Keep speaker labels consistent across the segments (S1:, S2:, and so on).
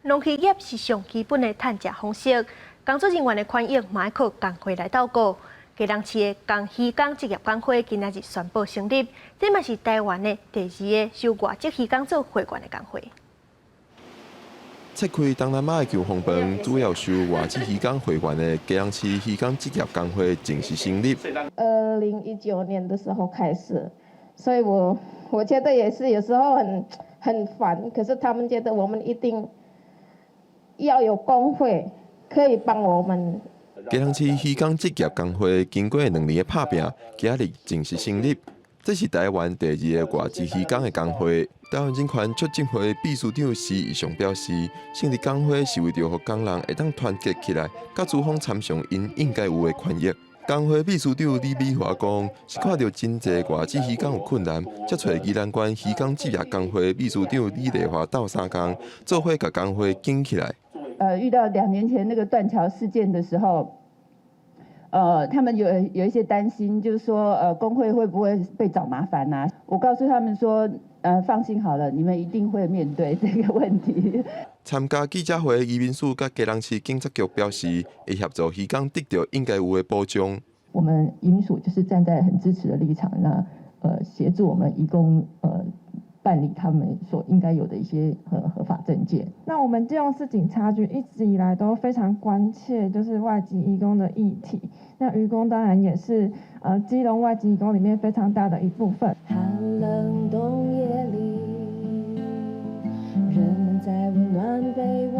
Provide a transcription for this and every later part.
S1: 農漁業是上基本的趁食方式，工作人員的權益嘛愛靠工會來鬥顧。基隆市的工漁工職業工會今仔日宣布成立，這嘛是台灣的第二個收外籍漁工做會員的工會。
S2: 切開東南亞的舊風棚，主要收外籍漁工會員的基隆市漁工職業工會正式成立。
S3: 2019年的時候開始，所以我覺得也是有時候很煩，可是他們覺得我們一定要有工會可以幫我們。
S2: 基隆市漁工職業工會經過2年的拍拚，今仔日正式成立。這是台灣第二个外籍漁工的工會。台灣人權促進會秘書長施逸翔表示，成立工會是為著予工人會當團結起來，佮資方參詳𪜶應該有的權益。工會秘書長李美華講，是看著真濟外籍漁工有困難，才揣宜蘭縣漁工職業工會秘書長李麗華鬥相共，做伙共工會建起來。
S4: 遇到2年前那個斷橋事件的時候，他們有一些擔心，就是說，工會會不會被找麻煩啊？我告訴他們說，放心好了，你們一定會面對這個問題。
S2: 參加記者會的移民署佮基隆市警察局表示，會協助漁工得著應該有的保障。
S5: 我們移民署就是站在很支持的立場，那協助我們移工辦理他們所應該有的一些合法證件。
S6: 那我們基隆市警察局一直以來都非常關切，就是外籍移工的議題。那漁工當然也是基隆外籍移工裡面非常大的一部分。
S7: 寒冷冬夜裡，人們在溫暖被窩。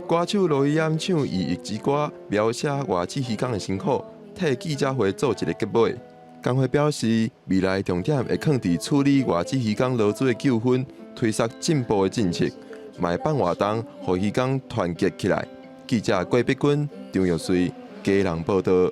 S2: 歌手羅伊安唱《異域之歌》，描寫外籍漁工的辛苦，替記者會做一个結尾。工會表示，未來重點會放佇處理外籍漁工勞資的糾紛，推捒進步的政策，嘛會辦活動，予漁工團結起來。記者郭碧君、張玉穗，基隆報導。